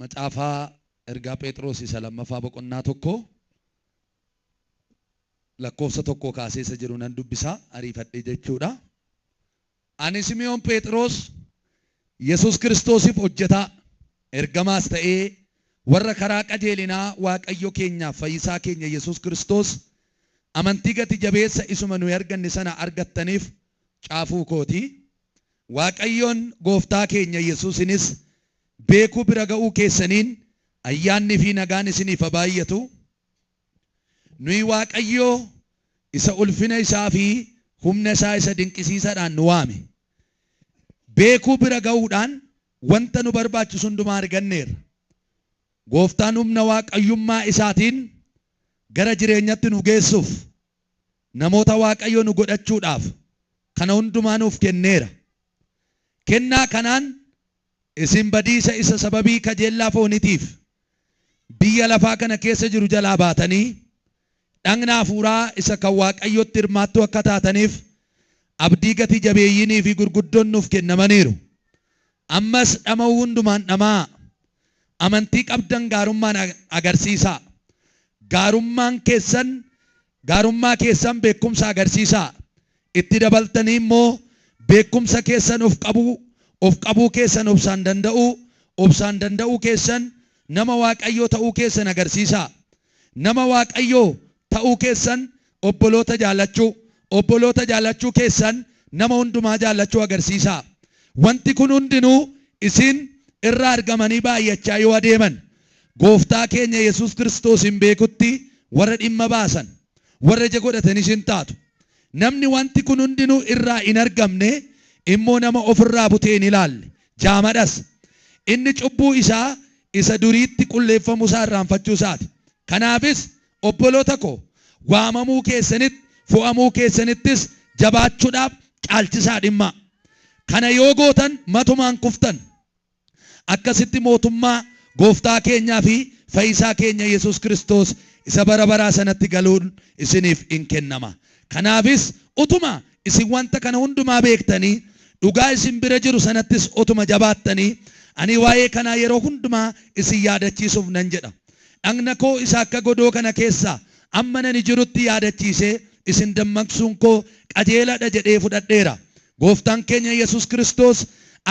Macaafaa ergaa Phexros isa lammaffaa boqonnaa 1 lakkoofsa 1 kaasee isa jiru nan dubbisaa ariifadhee jechuudha. Ani Simi'oon Phexros Yesuus Kiristoosiif hojjetaa ergamaas ta'ee warra karaa qajeelinaa Waaqayyo keenyaaf fayyisaa keenya Yesuus Kiristoos amantii gati jabeessa isuma nuyi arganne sana argattaniif caafuu kooti. Waaqayyoon gooftaa keenya Yesuusinis beekuu bira ga'uu keessaniin ayyaanni fi nagaan isiniif haa baay'atu. Nuyi Waaqayyoo isa ulfina isaa fi humna isaa isa dinqisiisaadhaan nu waame. Beekuu bira ga'uudhaan wanta nu barbaachisu hundumaa arganneerra. Gooftaan humna waaqayyummaa isaatiin gara jireenyatti nu geessuuf namoota Waaqayyoo nu godhachuudhaaf kana hundumaa nuuf kenneera. Kennaa kanaan isin badiisa isa sababii kajeellaa foonitiif biyya lafaa kana keessa jiru jalaa baatanii dhagna hafuuraa isa kan Waaqayyotti hirmaattu akka taataniif abdii gati jabeeyyiinii fi gurguddoon nuuf kennamaniiru. Ammas dhama'uu hundumaan dhamaa amantii qabdan gaarummaan agarsiisaa. Gaarummaan keessan gaarummaa keessan beekumsa agarsiisaa. Itti dabaltanii immoo beekumsa keessan of qabuu keessan obsaan danda'uu keessan nama Waaqayyoo ta'uu keessan agarsiisaa. Nama Waaqayyoo ta'uu keessan obboloota jaallachuu keessan nama hundumaa jaallachuu agarsiisaa. Wanti kun hundinuu isin irraa argamanii baay'achaa yoo adeeman gooftaa keenya Yesuus Kiristoos hin beekutti warra dhimma baasan warra ija godhatanis hin taatu. Namni wanti kun hundinuu irraa hin argamne immoo nama ofirraa butee hin ilaalle jaamadhas. Inni cubbuu isaa isa duriitti qulleeffamuu isaa irraanfachuu isaati. Kanaafis obboloota koo waamamuu keessanitti fo'amuu keessanittis jabaachuudhaaf caalchisaa dhimma. Kana yoo gootan matumaan kuftan. Akkasitti mootummaa gooftaa keenyaa fi fayyisaa keenya Yesuus Kiristoos isa bara baraa sanatti galuun isiniif in kennama. Kanaafis utuma isin wanta kana hundumaa beektanii dhugaa isin bira jiru sanattis utuma jabaattanii ani waa'ee kanaa yeroo hundumaa isin yaadachiisuuf nan jedha. Dhagna koo isa akka godoo kana keessaa amma nani jirutti yaadachiisee isin dammaqsuun koo qajeeladha jedhee fudhadheera. Gooftaan keenya Yesuus Kiristoos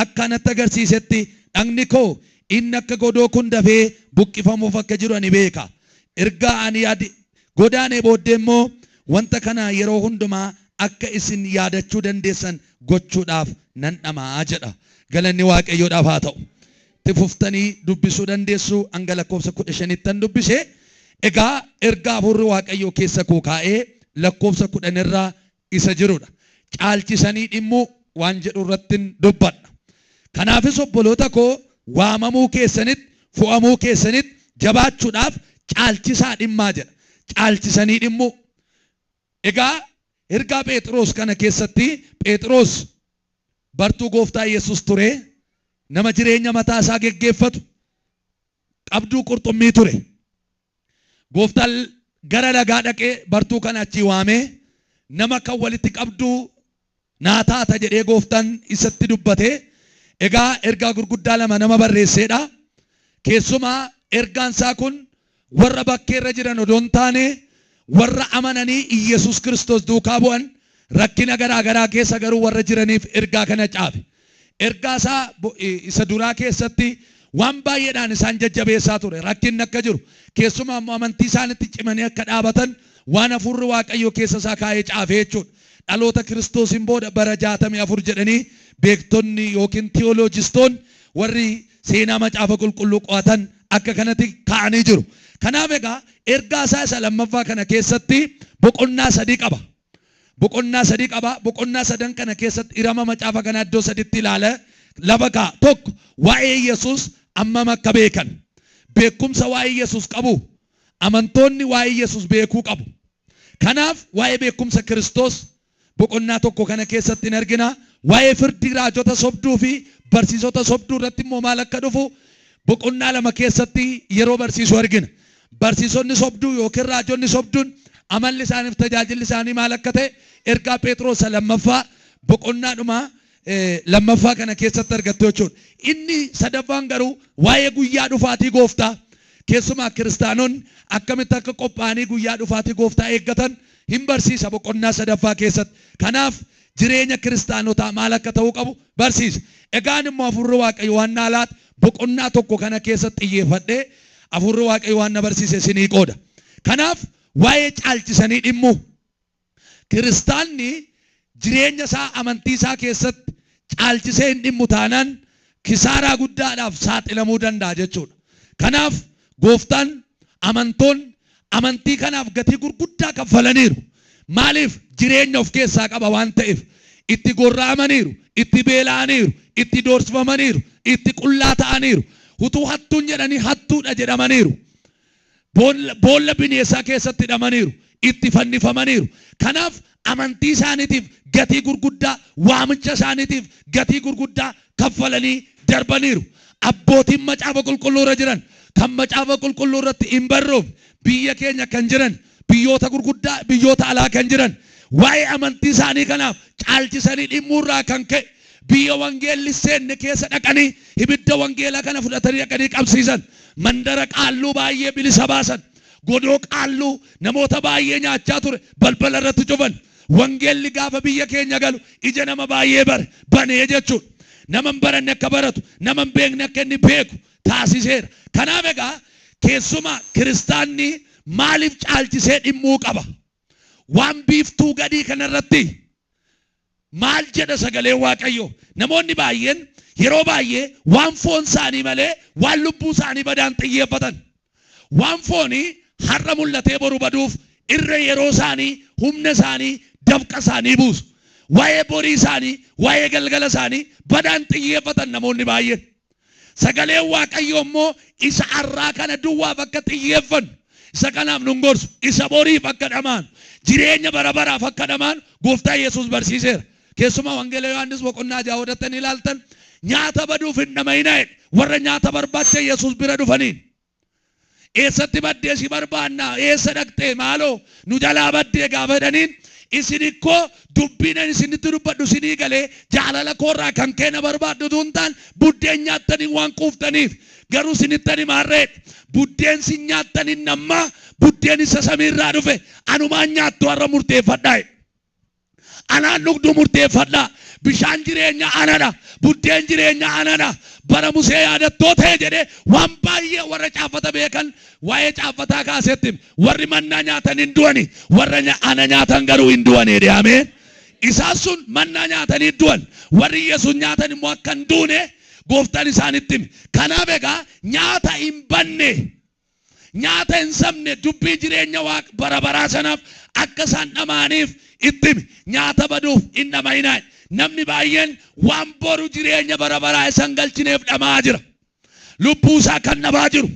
akka natti agarsiisetti dhagni koo inni akka godoo kun dafee buqqifamuuf akka jiru ani beeka. Ergaa ani godaanee booddee immoo wanta kana yeroo hundumaa akka isin yaadachuu dandeessan gochuudhaaf nan dhama'aa jedha. Galanni Waaqayyoodhaaf haa ta'u. Itti fuftanii dubbisuu dandeessu hanga lakkoofsa 15ttan dubbise. Egaa ergaa hafuurri Waaqayyoo keessa koo kaa'ee lakkoofsa 10 irraa isa jirudha. Caalchisanii dhimmuu waan jedhu irrattin dubbadha. Kanaafis obboloota koo waamamuu keessanitti fo'amuu keessanitti jabaachuudhaaf caalchisaa dhimmaa jedha. Caalchisanii dhimmuu. Egaa ergaa Phexros kana keessatti Phexros bartuu gooftaa Yesuus ture, nama jireenya mataa isaa geggeeffatu, qabduu qurxummii ture. Gooftaan gara lagaa dhaqee bartuu kana achii waamee nama kan walitti qabduu naa taata jedhee gooftaan isatti dubbate. Egaa ergaa gurguddaa lama nama barreesseedha. Keessumaa ergaan isaa kun warra bakkeerra jiran odoo hin taane warra amananii Iyyasuus Kiristoos duukaa bu'an rakkina garaa garaa keessa garuu warra jiraniif ergaa kana caafe. Ergaa isaa isa duraa keessatti waan baay'eedhaan isaan jajjabeessaa ture. Rakkinni akka jiru keessumaa immoo amantii isaanitti cimanii akka dhaabatan waan hafuurri Waaqayyoo keessa isaa kaa'ee caafe jechuudha. Dhaloota Kiristoosiin booda bara 64 jedhanii beektonni yookiin tiyooloojistoonni warri seenaa macaafa qulqulluu qo'atan akka kanatti kaa'anii jiru. Kanaaf egaa ergaa isaa isa lammaffaa kana keessatti boqonnaa 3 qaba. Boqonnaa 3 qaba. Boqonnaa 3 kana keessatti hirama macaafa kana iddoo saditti ilaala. Lafa kaa'a. Tokko waa'ee Yesuus ammam akka beekan. Beekumsa waa'ee Yesuus qabu. Amantoonni waa'ee Yesuus beekuu qabu. Kanaaf waa'ee beekumsa Kiristoos boqonnaa 1 kana keessatti hin argina. Waa'ee firdii raajota sobduu fi barsiisota sobduu irratti immoo maal akka dhufu boqonnaa 2 keessatti yeroo barsiisu argina. Barsiisonni sobduu yookiin raajonni sobduun amalli isaaniif tajaajilli isaanii maal akka ta'e ergaa Phexros lammaffaa boqonnaadhuma lammaffaa kana keessatti argattu jechuudha. Inni sadaffaan garuu waa'ee guyyaa dhufaatii gooftaa, keessumaa kiristaanonni akkamitti akka qophaa'anii guyyaa dhufaatii gooftaa eeggatan hin barsiisa boqonnaa sadaffaa keessatti. Kanaaf jireenya kiristaanotaa maal akka ta'uu qabu barsiisa. Egaan immoo hafuurri Waaqayyo waan naa laate boqonnaa 1 kana keessatti xiyyeeffadhee hafuurri Waaqayyo waan na barsiise isinii qooda. Kanaaf waa'ee caalchisanii dhimmuu. Kiristaanni jireenya isaa amantii isaa keessatti caalchisee hin dhimmu taanaan kisaaraa guddaadhaaf saaxilamuu danda'a jechuudha. Kanaaf gooftaan amantoonni amantii kanaaf gatii gurguddaa kaffalaniiru. Maaliif? Jireenya of keessaa qaba waan ta'eef. Itti gorra'amaniiru, itti beela'aniiru, itti doorsifamaniiru, itti qullaa ta'aniiru. Utuu hattuun jedhanii hattuudha jedhamaniiru. Boolla bineessaa keessatti hidhamaniiru, itti fannifamaniiru. Kanaaf amantii isaaniitiif gatii gurguddaa, waamicha isaaniitiif gatii gurguddaa kaffalanii darbaniiru. Abbootiin macaafa qulqulluu irra jiran, kan macaafa qulqulluu irratti hin barroofne, biyya keenya kan jiran, biyyoota gurguddaa, biyyoota alaa kan jiran, waa'ee amantii isaanii kanaaf caalchisanii dhimmuu irraa kan ka'e, biyya wangeelli seenne keessa dhaqanii ibidda wangeelaa kana fudhatanii dhaqanii qabsiisan. Mandara qaalluu baay'ee bilisa baasan. Godoo qaalluu namoota baay'ee nyaachaa ture balbala irratti cufan. Wangeelli gaafa biyya keenya galu ija nama baay'ee bare banee jechuudha. Nama hin baranne akka baratu, nama hin beekne akka inni beeku taasiseera. Kanaaf egaa keessumaa kiristaanni maaliif caalchisee dhimmuu qaba? Waan biiftuu gadii kanarratti maal jedha sagaleen Waaqayyoo? Namoonni baay'een yeroo baay'ee waan foon isaanii malee waan lubbuu isaanii badaan xiyyeeffatan. Waan foonii har'a mul'atee boru baduuf irra yeroo isaanii, humna isaanii, dafqa isaanii buusu. Waa'ee borii isaanii, waa'ee galgala isaanii badaan xiyyeeffatan namoonni baay'een. Sagaleen Waaqayyoo immoo isa har'aa kana duwwaaf akka xiyyeeffannu, isa kanaaf nun gorsu, isa boriif akka dhamaanu, jireenya bara baraaf akka dhamaanu Gooftaa Yesuus barsiiseera. Keessumaa Wangeela Yohaannis boqonnaa 6 hodattanii ilaaltan, nyaata baduuf hin dhama'inaa jedhe. Warra nyaata barbaacha Yesuus bira dhufaniin. Eessatti baddee si barbaannaa? Eessa dhaqxee? Maaloo nu jalaa baddee gaafa jedhaniin, isin ikkoo dubbiin ani isinitti dubbadhu isinii galee jaalala koorraa kan ka'e na barbaaddu utuu hin taane buddeen nyaattanii waan quuftaniif, garuu isinittan himaarree, buddeen isin nyaattan hin ammaa buddeen isa samiirraa dhufe anumaan nyaattu har'a murteeffadhaa jedhe. Anaan dhugdu murteeffadhaa. Bishaan jireenyaa anadha. Buddeen jireenyaa anadha. Bara Musee yaadattoo ta'e jedhee waan baay'ee warra caaffata beekan waa'ee caaffataa kaasetti hime. Warri mannaa nyaatan hin du'ani. Warra ana nyaatan garuu hin du'ani jedhe. Ameen. Isaan sun mannaa nyaatanii du'an. Warri Yesuus nyaatan immoo akka hin duune gooftaan isaanitti hime. Kanaaf egaa nyaata hin banne, nyaata hin sabne, dubbii jireenya waaq bara baraa sanaaf akka isaan dhama'aniif itti himi. Nyaata baduuf hin dhama'inaa. Namni baay'een waan boru jireenya bara baraa isa hin galchineef dhama'aa jira. Lubbuu isaa kan dhabaa jiru,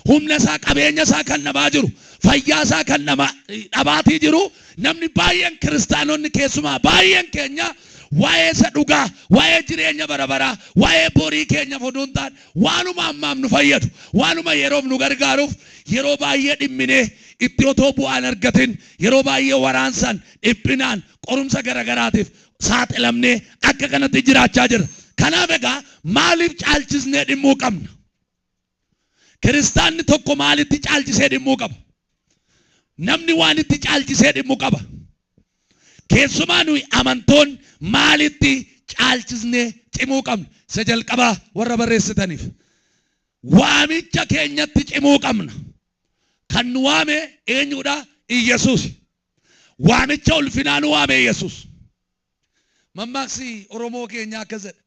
humna isaa, qabeenya isaa kan dhabaa jiru, fayyaa isaa kan dhabaatii jiru namni baay'een, kiristaanonni keessumaa baay'een keenya waa'ee isa dhugaa, waa'ee jireenya bara baraa, waa'ee borii keenyaaf oduu hin taane waanuma ammaaf nu fayyadu, waanuma yeroof nu gargaaruuf yeroo baay'ee dhimminee itti otoo bu'aan argatin yeroo baay'ee waraansaan, dhiphinaan, qorumsa garagaraatiif saaxilamnee akka kanatti jiraachaa jirra. Kanaaf egaa maaliif caalchisnee dhimmuu qabna? Kiristaanni tokko maalitti caalchisee dhimmuu qaba? Namni waan itti caalchisee dhimmu qaba. Keessumaa nuyi amantoonni maalitti caalchisnee cimuu qabna? Isa jalqabaa warra barreessitaniif. Waamicha keenyatti cimuu qabna. Kan nu waame eenyudha? Iyyasuus. Waamicha ulfinaa nu waame Iyyasuus. Mammaaksi Oromoo keenyaa akkas jedha.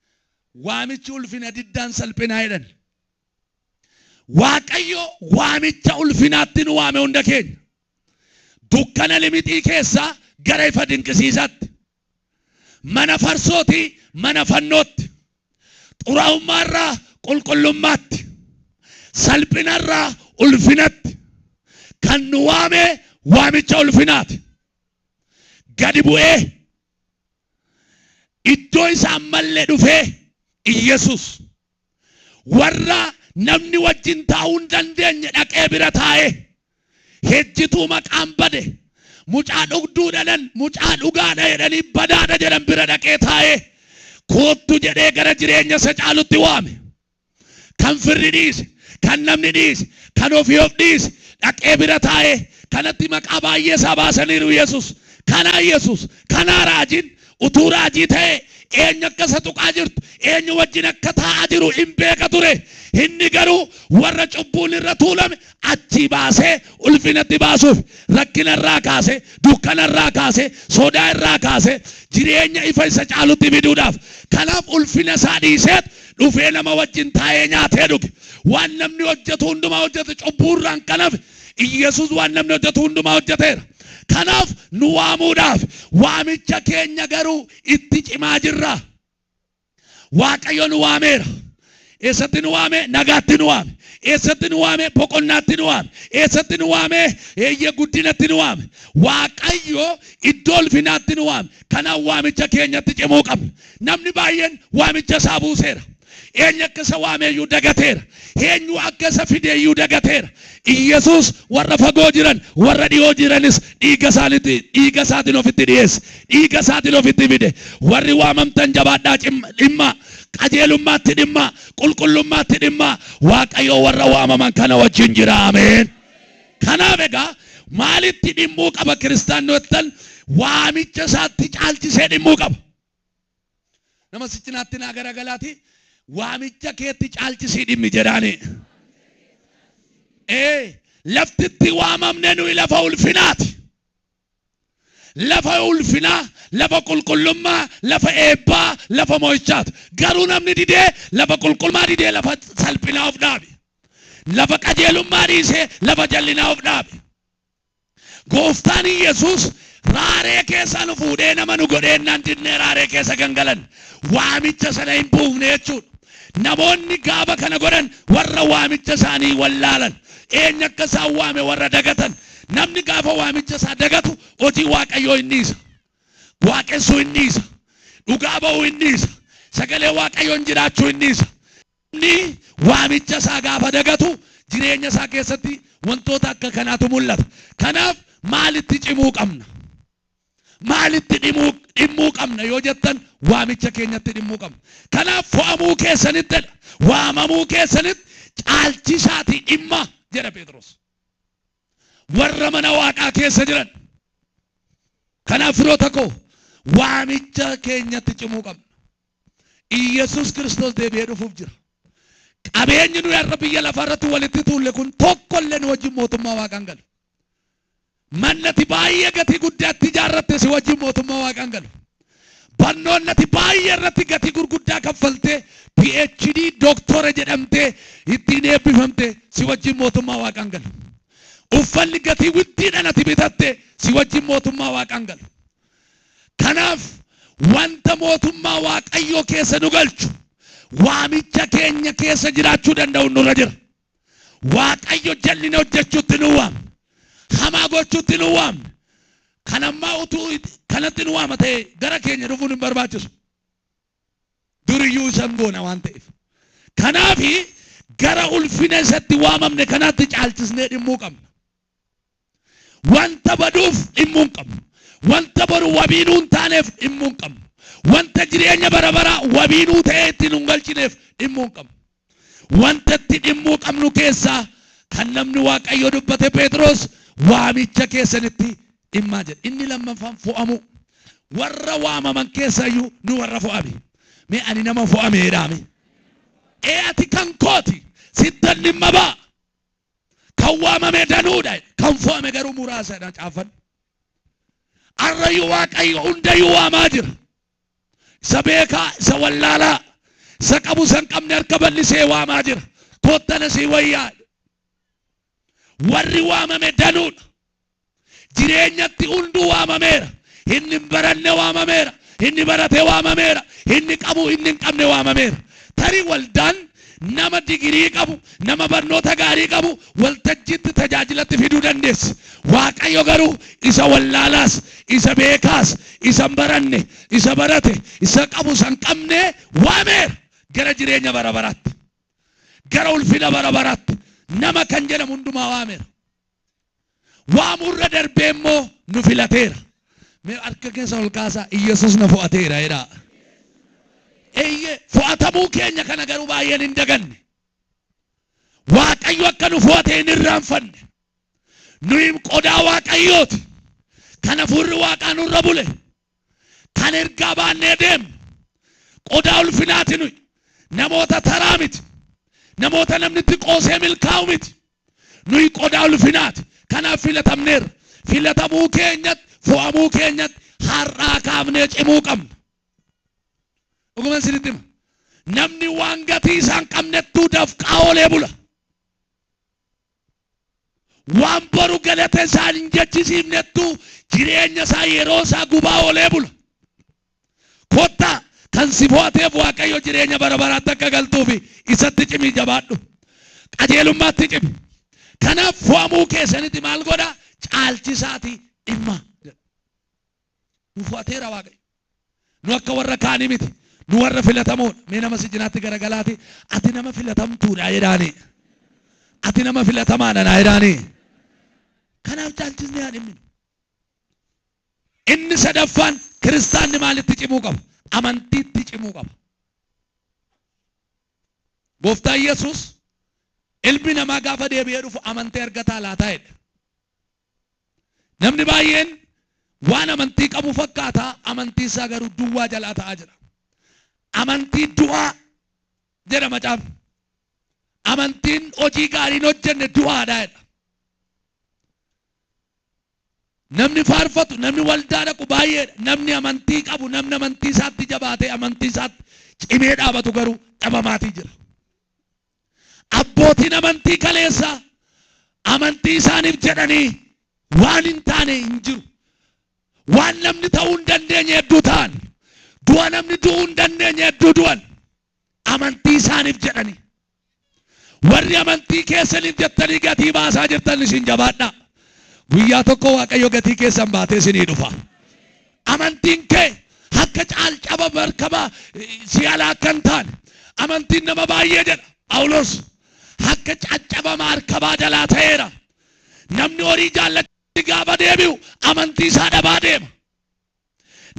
Waamichi ulfina diddaan salphinaa jedhan. Waaqayyo waamicha ulfinaatti nu waame hunda keenya. Dukkana limixii keessaa gara ifa dinqisiisaatti. Mana farsootii mana fannootti. Xuraa'ummaarraa qulqullummaatti. Salphinarraa ulfinatti. Kan nu waame waamicha ulfinaati. Gadi bu'ee iddoo isaan malle dhufee Iyyasuus warra namni wajjin taa'uu hin dandeenye dhaqee bira taa'ee, hejjituu maqaan bade, mucaa dhugduu dhalan, mucaa dhugaadha jedhanii badaadha jedhan bira dhaqee taa'ee, Koottu jedhee gara jireenya isa caalutti waame. Kan firri dhiise, kan namni dhiise, kan ofii of dhiise, dhaqee bira taa'ee kanatti maqaa baay'ee isaa baasaniiru Yesus. Kanaa Yesus, kanaa raajiin utuu raajii ta'ee eenyu akka isa tuqaa jirtu, eenyu wajjin akka taa'aa jiru hin beeka ture. Inni garuu warra cubbuun irra tuulame achii baasee ulfinatti baasuuf rakkina irraa kaasee, dukkana irraa kaasee, sodaa irraa kaasee jireenya ifa isa caalutti fiduudhaaf. Kanaaf ulfina isaa dhiiseet dhufee nama wajjin taa'ee nyaatee dhuge. Waan namni hojjetu hundumaa hojjete, cubbuu irraan kan hafe Iyyasuus waan namni hojjetu hundumaa hojjeteera. Kanaaf nu waamuudhaaf waamicha keenya garuu itti cimaa jirra. Waaqayyo nu waameera. Eessatti nu waame? Nagaatti nu waame. Eessatti nu waame? Boqonnaatti nu waame. Eessatti nu waame? Eeyyee, guddinatti nu waame. Waaqayyo iddoo ulfinaatti nu waame. Kanaaf waamicha keenyatti cimuu qabna. Namni baay'een waamicha isaa buuseera. Eenyu akka isa waameeyyuu dagateera. Eenyu akka isa fideeyyuu dagateera. Iyyasuus warra fagoo jiran, warra dhiyoo jiranis dhiiga isaaniitti dhiiga isaatiin ofitti dhiyeesse. Dhiiga isaatiin ofitti fide. Warri waamamtan jabaadhaa, dhimmaa. Qajeelummaatti dhimmaa. Qulqullummaatti dhimmaa. Waaqayyo warra waamaman kana wajjin jira. Ameen. Kanaaf egaa maalitti dhimmuu qaba kiristaanni jettan, waamicha isaatti caalchisee dhimmuu qaba. Nama si cinaatti naa garagalaati, waamicha keetti caalchisii dhimmi jedhaani. Ee, laftitti waamamne nuyi lafa ulfinaati. Lafa ulfinaa, lafa qulqullummaa, lafa eebbaa, lafa mo'ichaati. Garuu namni didee lafa qulqullummaa didee lafa salphinaa of dhaabe. Lafa qajeelummaa dhiisee lafa jallinaa of dhaabe. Gooftaan Yesuus raaree keessaa nu fuudhee nama nu godheennaan didnee raaree keessa gangalan. Waamicha sana hin buufne jechuudha. Namoonni gaafa kana godhan warra waamicha isaanii wallaalan. Eenyu akka isaan waame warra dagatan. Namni gaafa waamicha isaa dagatu hojii Waaqayyoo hin dhiisa. Waaqessuu hin dhiisa. Dhugaa ba'uu hin dhiisa. Sagalee Waaqayyoon jiraachuu hin dhiisa. Namni waamicha isaa gaafa dagatu jireenya isaa keessatti wantoota akka kanaatu mul'ata. Kanaaf maalitti cimuu qabna? Maalitti dhimmuu qabna yoo jettan, waamicha keenyatti dhimmuu qabna. Kanaaf fo'amuu keessanitti, waamamuu keessanitti caalchisaatii dhimma jedha Phexros. Warra mana Waaqaa keessa jiran. Kanaaf firoota koo, waamicha keenyatti cimuu qabna. Iyyasuus Kiristoos deebi'ee dhufuuf jira. Qabeenyi nuyi har'a biyya lafaa irratti walitti tuulle kun tokkollee nu wajjin mootummaa Waaqaan galu. Mannati baay'ee gatii guddaatti ijaarratte si wajjin mootummaa Waaqaan galu. Barnoonnati baay'ee irratti gatii gurguddaa kaffaltee PhD, dooktora jedhamtee ittiin eebbifamte si wajjin mootummaa Waaqaan galu. Uffanni gatii widdiidhaan ati bitatte si wajjin mootummaa Waaqaan galu. Kanaaf wanta mootummaa Waaqayyoo keessa nu galchu waamicha keenya keessa jiraachuu danda'u nurra jira. Waaqayyo jal'ina hojjechuutti nu waamne. Hamaa gochuutti nu waamne. Kan ammaa utuu kanatti nu waama ta'e gara keenya dhufuun hin barbaachisu. Duriyyuu isan goona waan ta'eef. Kanaafi gara ulfina isatti waamamne kanaatti caalchisnee dhimmuu qabna. Wanta baduuf dhimmuu hin qabnu. Wanta boru wabii nuu hin taaneef dhimmuu hin qabnu. Wanta jireenya bara baraa wabii nuu ta'ee itti nun galchineef dhimmuu hin qabnu. Wanta itti dhimmuu qabnu keessaa kan namni Waaqayyo dubbate Phexros waamicha keessanitti dhimmaa jedhe. Inni lammaffaan fo'amuu. Warra waamaman keessaayyuu nu warra fo'ame. Mee ani nama fo'ameedhaame. Ee, ati kan kooti. Sittan dhimma ba'a. Kan waamame danuudha. Kan fo'ame garuu muraasadha caaffadhu. Arrayyuu Waaqayyo hundayyuu waamaa jira. Isa beekaa, isa wallaalaa, isa qabu, isa hin qabne harka bal'isee waamaa jira. Koottana sii wayyaa. Warri waamame danuudha. Jireenyatti hunduu waamameera. Inni hin baranne waamameera. Inni barate waamameera. Inni qabu, inni hin qabne waamameera. Tarii waldaan nama digirii qabu, nama barnoota gaarii qabu waltajjiitti tajaajilatti fiduu dandeessi. Waaqayyo garuu isa wallaalaas, isa beekaas, isa hin baranne, isa barate, isa qabu, isa hin qabne waameera. Gara jireenya bara baraatti. Gara ulfina bara baraatti. Nama kan jedhamu hundumaa waameera. Waamurra darbee immoo nu filateera. Mee harka keessa ol kaasaa, Iyyasuus na fo'ateera jedhaa. Eeyyee, fo'atamuu keenya kana garuu baay'een hin daganne. Waaqayyo akka nu fo'ate hin irraanfanne. Nuyi qodaa Waaqayyooti. Kan hafuurri Waaqaa nurra bule. Kan ergaa baannee deemnu. Qodaa ulfinaati nuyi. Namoota taraa miti. Namoota namni itti qoosee milkaa'u miti. Nuyi qodaa ulfinaati. Kanaaf filatamneerra. Filatamuu keenyatti, fo'amuu keenyatti har'aa kaafnee cimuu qabna. Dhuguman isinitti hima. Namni waan gatii isaa hin qabnettuu dafqaa oolee bula. Waan boru galata isaan hin jechisiifnettuu jireenya isaa yeroo isaa gubaa oolee bula. Kottaa kan si fo'ateef Waaqayyo jireenya bara baraatti akka galtuufi isatti cimii jabaadhu. Qajeelummaatti cimi. Kanaaf fo'amuu keessanitti maal godha? Caalchisaati dhimma. Nu fo'ateera Waaqayyo. Nu akka warra kaanii miti. Nu warra filatamoodha. Mee nama si cinaatti garagalaati ati nama filatamtuudha jedhaani. Ati nama filatamaadha naa jedhaani. Kanaaf caalchisnee haa dhimminu. Inni sadaffaan kiristaanni maalitti cimuu qaba? Amantiitti cimuu qaba. Gooftaan Yesuus ilmi namaa gaafa deebi'ee dhufu amantii argataa laataa jedhe. Namni baay'een waan amantii qabu fakkaata, amantii isaa garuu duwwaa jalaa ta'aa jira. Amantii du'aa jedha macaafni. Amantiin hojii gaarii hin hojjenne du'aadha jedha. Namni faarfatu, namni waldaa dhaqu baay'eedha. Namni amantii qabu, namni amantii isaatti jabaatee amantii isaatti cimee dhaabatu garuu dhabamaatii jira. Abbootiin amantii kaleessaa amantii isaaniif jedhanii waan hin taane hin jiru. Waan namni ta'uu hin dandeenye hedduu ta'an. Du'a namni du'uu hin dandeenye hedduu du'an. Amantii isaaniif jedhanii. Warri amantii keessaniif jettanii gatii baasaa jirtan isin jabaadhaa. Guyyaa tokko Waaqayyo gatii keessan baatee isinii dhufa. Amantiin kee akka caalcaba markaba si alaa akka hin taane. Amantiin nama baay'ee jedha Phaawulos akka caccaba markabaa jalaa ta'eera. Namni horii jaallatti gaafa deebi'u amantii isaa dhabaa deema.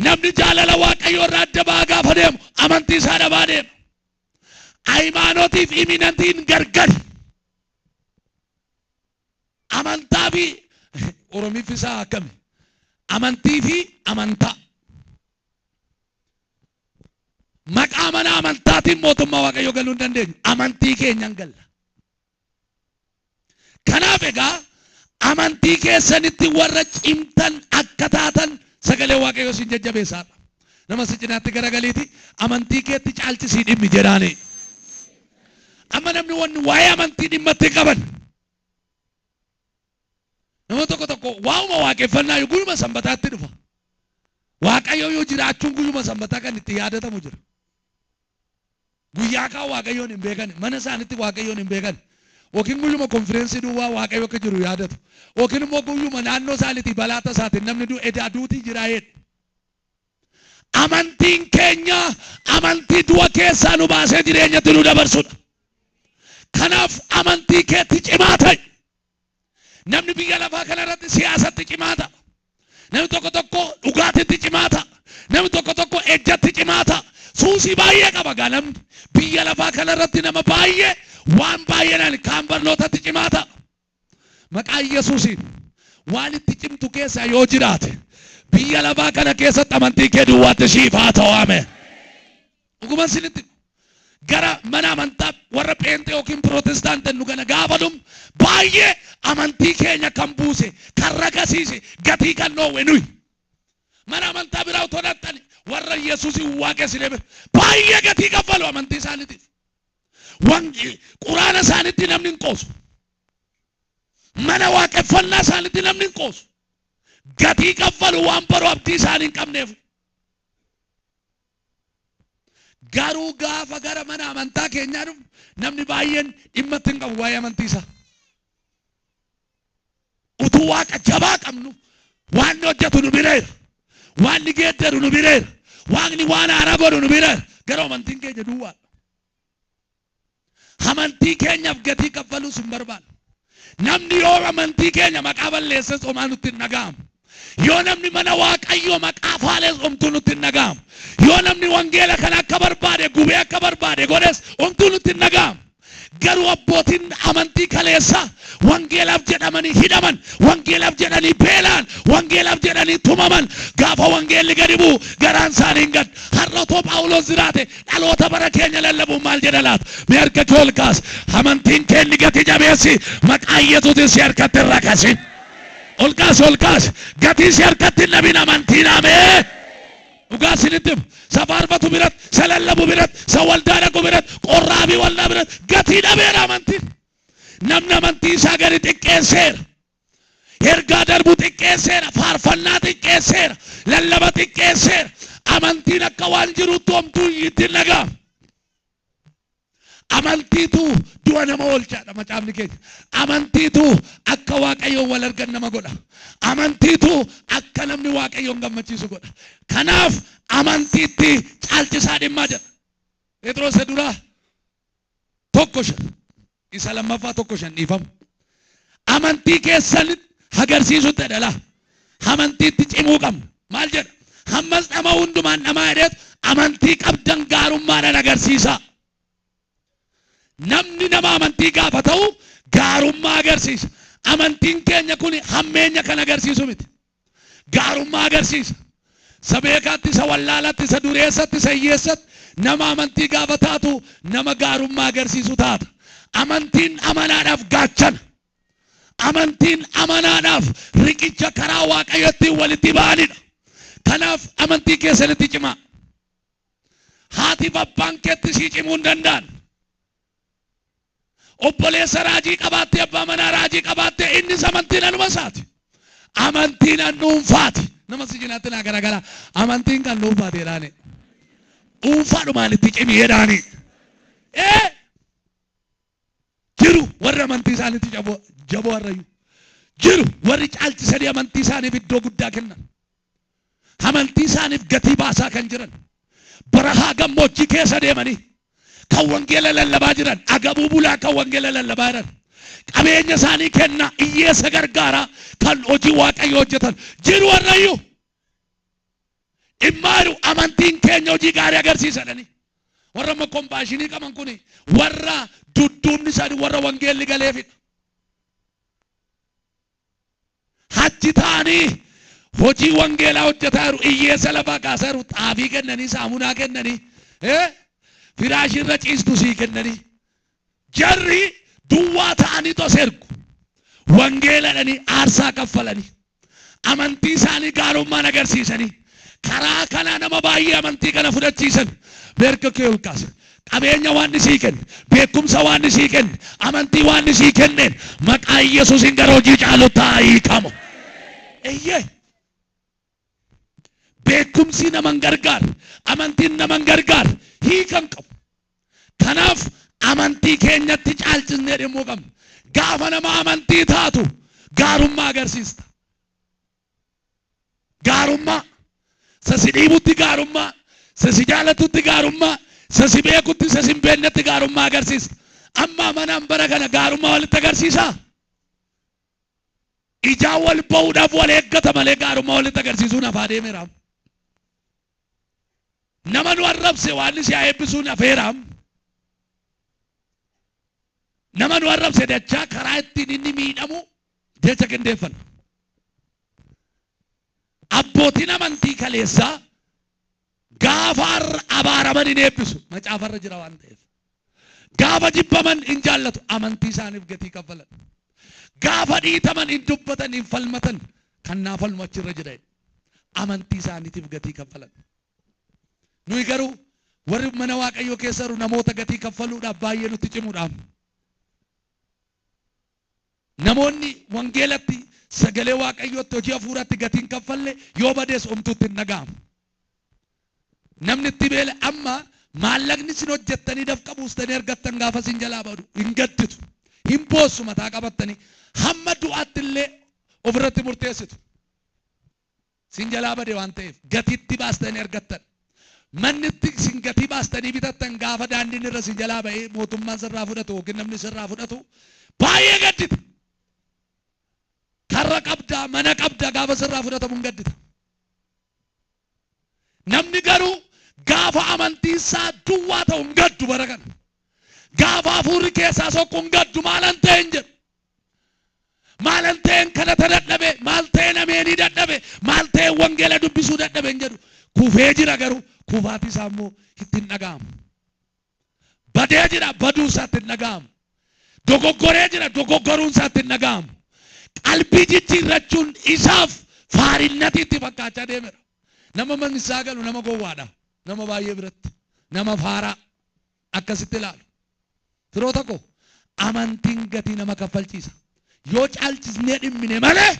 Namni jaalala Waaqayyoo irraa adda ba'aa gaafa deemu amantii isaa dhabaa deema. Hayimaanotiif iminantiin gargari. Amantaa fi Oromiffi isaa akkami? Amantii fi amantaa. Maqaa mana amantaatiin mootummaa Waaqayyoo galuu hin dandeenyu. Amantii keenyan galla. Kanaaf egaa amantii keessanitti warra cimtan akka taatan sagalee Waaqayyoo isin jajjabeessaadha. Nama si cinaatti garagaliiti amantii keetti caalchisii dhimmi jedhaani. Amma namni wanni waa'ee amantii dhimma itti qaban. Nama tokko tokko waa'uma waaqeffannaa yoo guyyuma sanbataatti dhufa. Waaqayyo yoo jiraachuun guyyuma sanbataa kan itti yaadatamu jira. Guyyaa kaan Waaqayyoon hin beekan. Mana isaanitti Waaqayyoon hin beekan. Yookiin guyyuma konfireensii duwwaa Waaqayyo akka jiru yaadatu. Yookiin immoo guyyuma naannoo isaaniitii balaa tasaatiin namni du'e edaa duutii jiraa jedhu. Amantiin keenya amantii du'a keessaa nu baasee jireenyatti nu dabarsudha. Kanaaf amantii keetti cimaa ta'i. Namni biyya lafaa kanarratti siyaasatti cimaa ta'a. Namni tokko tokko dhugaatitti cimaa ta'a. Namni tokko tokko ejjatti cimaa ta'a. Suusii baay'ee qaba gaa namni. Biyya lafaa kanarratti nama baay'ee waan baay'eedhaan kaan barnootatti cimaa ta'a. Maqaa Yesuusiin waan itti cimtu keessaa yoo jiraate biyya lafaa kana keessatti amantii kee duwwaatti siif haa ta'u. Ameen. Dhuguman isinitti hima. Gara mana amantaa warra pheenxee yookiin pirootestaant jennu kana gaafa dhumnu baay'ee amantii keenya kan buuse, kan rakasiise, gatii kan dhoowwe nuyi. Mana amantaa biraa otoo dhaqxani warra Yesuusin waaqessine bira baay'ee gatii kaffalu amantii isaaniitiif. Wangi quraana isaaniitti namni hin qoosu. Mana waaqeffannaa isaaniitti namni hin qoosu. Gatii kaffalu waan baru abdii isaanii hin qabneef. Garuu gaafa gara mana amantaa keenyaa dhufnu namni baay'een dhimma itti hin qabu waa'ee amantii isaa. Utuu waaqa jabaa qabnu waan hojjetu nu bireera. Waan ni geeddaru nu bireera. Waaqni waan haaraa godhu nu bireera. Garuu amantiin keenya duwwaadha. Amantii keenyaaf gatii kaffaluus hin barbaannu. Namni yoo amantii keenya maqaa balleesses homaa nutti hin dhaga'amu. Yoo namni mana Waaqayyoo maqaa faales homtuu nutti hin dhaga'amu. Yoo namni wangeela kana akka barbaade gubee akka barbaade godhes homtuu nutti hin dhaga'amu. Garuu abbootiin amantii kaleessaa wangeelaaf jedhamanii hidhaman, wangeelaaf jedhanii beela'an, wangeelaaf jedhanii tumaman, gaafa wangeelli gadi bu'u garaan isaanii hin gaddu. Har'a otoo Phaawulos jiraate dhaloota bara keenya lallabuun maal jedha laata? Mee harka kee ol kaasi. Amantiin kee inni gati jabeessi maqaa Yesuutiin si harkatti hin rakasin. Ol kaasi, ol kaasi. Gatii si harkatti hin dhabin amantiin amee. Dhugaa isinitti hima. Isa faarfatu biratti, isa lallabu biratti, isa waldaa dhaqu biratti, qorraabii waldaa biratti gatii dhabeera amantiin. Namni amantii isaa gadi xiqqeesseera. Ergaa darbu xiqqeesseera. Faarfannaa xiqqeesseera. Lallaba xiqqeesseera. Amantiin akka waan jirutti homtuu itti hin dhaga'amu. Amantiitu du'a nama oolchaadha macaafni keenya. Amantiitu akka Waaqayyoon wal argan nama godha. Amantiitu akka namni Waaqayyoon gammachiisu godha. Kanaaf amantiitti caalchisaa dhimmaa jedha. Phexros isa duraa 1:5 isa lammaffaa 1:5 dhiifama. Amantii keessan agarsiisutti jedha laa. Amantiitti cimuu qabna. Maal jedha? Hammas dhama hundumaan dhamaa jedheetu amantii qabdan gaarummaadhaan agarsiisaa. Namni nama amantii gaafa ta'u gaarummaa agarsiisa. Amantiin keenya kun hammeenya kan agarsiisu miti. Gaarummaa agarsiisa. Isa beekaatti, isa wallaalatti, isa dureessatti, isa hiyyeessatti nama amantii gaafa taatu nama gaarummaa agarsiisu taata. Amantiin amanaadhaaf gaachana. Amantiin amanaadhaaf riqicha karaa Waaqayyootti walitti ba'anidha. Kanaaf amantii keessanitti cimaa. Haatiif abbaan keetti sii cimuu hin danda'an. Obboleessa raajii qabaattee abbaa manaa raajii qabaattee innis amantiin anuma isaati. Amantiin an dhuunfaati. Nama si cinaatti naa garagala. Amantiin kan dhuunfaati jedhaani. Dhuunfaadhumaan itti cimi jedhaani. Ee jiru warri amantii isaaniitti jaboo jaboo har'ayyuu. Jiru warri caalchisanii amantii isaaniif iddoo guddaa kennan. Amantii isaaniif gatii baasaa kan jiran. Barahaa gammoojjii keessa deemanii kan wangeela lallabaa jiran, agabuu bulaa kan wangeela lallabaa jiran, qabeenya isaanii kennaa hiyyeessa gargaaraa kan hojii Waaqayyoo hojjetan jiru har'ayyuu. Dhimmaa jiru amantiin keenya hojii gaarii agarsiisa jedhanii. Warra amma kompaashinii qaban kun warra dudduubni isaanii warra wangeelli galeefidha. Achi taa'anii hojii wangeelaa hojjetaa jiru. Hiyyeessa lafaa kaasaa jiru. Xaafii kennanii, saamunaa kennanii, firaashii irra ciistu sii kennanii. Jarri duwwaa ta'anii tos ergu. Wangeela jedhanii aarsaa kaffalanii. Amantii isaanii gaarummaan agarsiisanii. Karaa kanaa nama baay'ee amantii kana fudhachiisan. Beerka kee ol kaasa. Qabeenya waan sii kenne, beekumsa waan sii kenne, amantii waan sii kenneen maqaa Yesuusiin gara hojii caalutti haa hiikamu. Eeyyee. Beekumsi nama hin gargaarre, amantiin nama hin gargaarre hiika hin qabu. Kanaaf amantii keenyatti caalchisnee dhimmuu qabna. Gaafa nama amantii taatu gaarummaa agarsiista. Gaarummaa. Isa si dhiibutti gaarummaa, isa si jaalatutti gaarummaa, isa si beekutti, isa si hin beeknetti gaarummaa agarsiista. Amma amanaan bara kana gaarummaa walitti agarsiisaa? Ijaan wal ba'uudhaaf wal eeggata malee gaarummaa walitti agarsiisuun hafaa deemeera. Nama nu arrabse waan si haa eebbisuun hafeera. Nama nu arrabse dachaa karaa ittiin inni miidhamu jecha qindeeffanna. Abbootiin amantii kaleessaa gaafa abaaraman hin eebbisu. Macaafarra jira waan ta'eef. Gaafa jibbaman hin jaallatu. Amantii isaaniif gatii kaffalan. Gaafa dhiitaman hin dubbatan, hin falmatan. Kan naa falmu achirra jira. Amantii isaaniitiif gatii kaffalan. Nuyi garuu warri mana Waaqayyoo keessa jiru namoota gatii kaffaluudhaaf baay'ee nutti cimuudhaaf. Namoonni wangeelatti, sagalee Waaqayyootti, hojii hafuuraatti gatii hin kaffalle yoo badees homtuutti hin dhaga'amu. Namni itti beela amma maallaqni isin hojjettanii dafqa buustanii argattan gaafa isin jalaa badu hin gadditu. Hin boossu mataa qabattanii hamma du'aatti illee ofirratti murteessitu. Sin jalaa bade waan ta'eef gatiitti baastanii argattan. Manni itti isin gatii baastanii bitattan gaafa daandiin irra sin jalaa ba'ee mootummaan sirraa fudhatu yookiin namni sirraa fudhatu baay'ee gaddita. Karra qabdaa, mana qabdaa, gaafa sirraa fudhatamu hin gaddita. Namni garuu gaafa amantiin isaa duwwaa ta'u hin gaddu bara kana. Gaafa hafuurri keessaa sokku hin gaddu, maalan ta'e hin jedhu. Maalan ta'een kadhata dadhabe, maal ta'een ameenii dadhabe, maal ta'een wangeela dubbisuu dadhabe hin jedhu. Kufee jira, garuu kufaatii isaa immoo itti hin dhaga'amu. Badee jira, baduu isaatti hin dhaga'amu. Dogoggoree jira, dogoggoruun isaatti hin dhaga'amu. Qalbii jijjiirrachuun isaaf faarinnati itti fakkaachaa deemera. Nama mannisaa galu nama gowwaadha. Nama baay'ee biratti. Nama faaraa akkasitti ilaalu. Firoota koo, amantiin gatii nama kaffalchiisa. Yoo caalchisnee dhimmine malee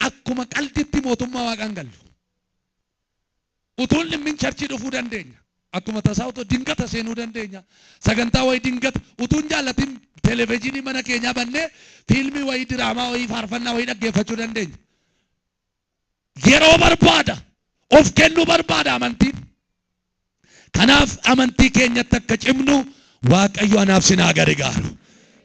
akkuma qalditti mootummaa waaqaan gallu. Utuun dhimmin churchii dhufuu dandeenya. Akkuma tasaa utuu dingata seenuu dandeenya. Sagantaa wayii dingata utuun jaallatin televezyiinii mana keenyaa bannee fiilmii wayii, diraamaa wayii, faarfannaa wayii dhaggeeffachuu dandeenya. Yeroo barbaada. Of kennuu barbaada amantiin. Kanaaf amantii keenyatti akka cimnu Waaqayyo anaaf sinaa gargaaru.